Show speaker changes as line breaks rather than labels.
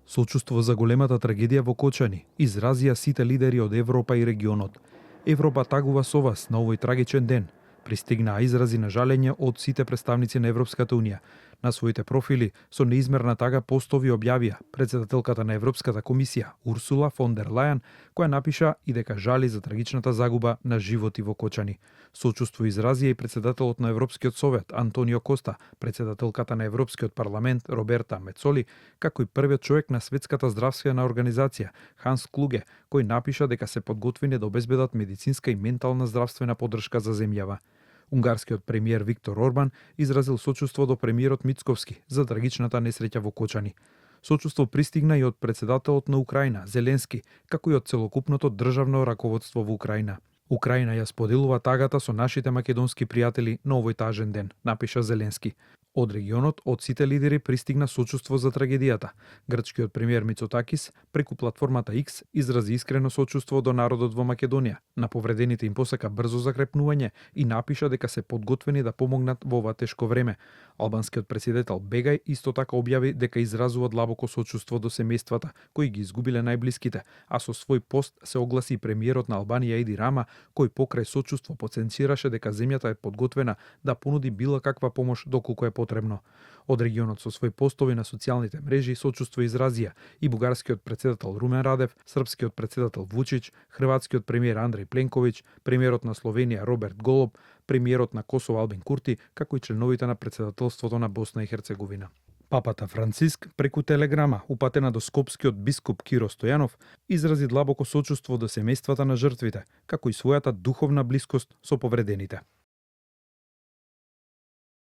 Сочувство за големата трагедија во Кочани изразија сите лидери од Европа и регионот. Европа тагува со вас на овој трагичен ден. Пристигнаа изрази на жалење од сите представници на Европската унија. На своите профили со неизмерна тага постови објавија председателката на Европската комисија Урсула фон дер Лајен, која напиша и дека жали за трагичната загуба на животи во Кочани. Сочувство изразија и председателот на Европскиот совет Антонио Коста, председателката на Европскиот парламент Роберта Мецоли, како и првиот човек на Светската здравствена организација Ханс Клуге, кој напиша дека се подготвени да обезбедат медицинска и ментална здравствена поддршка за земјава. Унгарскиот премиер Виктор Орбан изразил сочувство до премиерот Мицковски за трагичната несреќа во Кочани. Сочувство пристигна и од председателот на Украина Зеленски, како и од целокупното државно раководство во Украина. Украина ја споделува тагата со нашите македонски пријатели на овој тажен ден, напиша Зеленски. Од регионот, од сите лидери пристигна сочувство за трагедијата. Грчкиот премиер Мицотакис преку платформата X изрази искрено сочувство до народот во Македонија. На повредените им посака брзо закрепнување и напиша дека се подготвени да помогнат во ова тешко време. Албанскиот претседател Бегај исто така објави дека изразува длабоко сочувство до семејствата кои ги изгубиле најблиските, а со свој пост се огласи премиерот на Албанија Еди Рама, кој покрај сочувство потенцираше дека земјата е подготвена да понуди било каква помош доколку е потребно. Од регионот со свој постови на социјалните мрежи сочувство изразија и бугарскиот претседател Румен Радев, српскиот претседател Вучич, хрватскиот премиер Андреј Пленковиќ, премиерот на Словенија Роберт Голоб, премиерот на Косово Албин Курти, како и членовите на претседателството на Босна и Херцеговина. Папата Франциск преку телеграма упатена до скопскиот бискуп Киро Стојанов изрази длабоко сочувство до семејствата на жртвите, како и својата духовна блискост со повредените.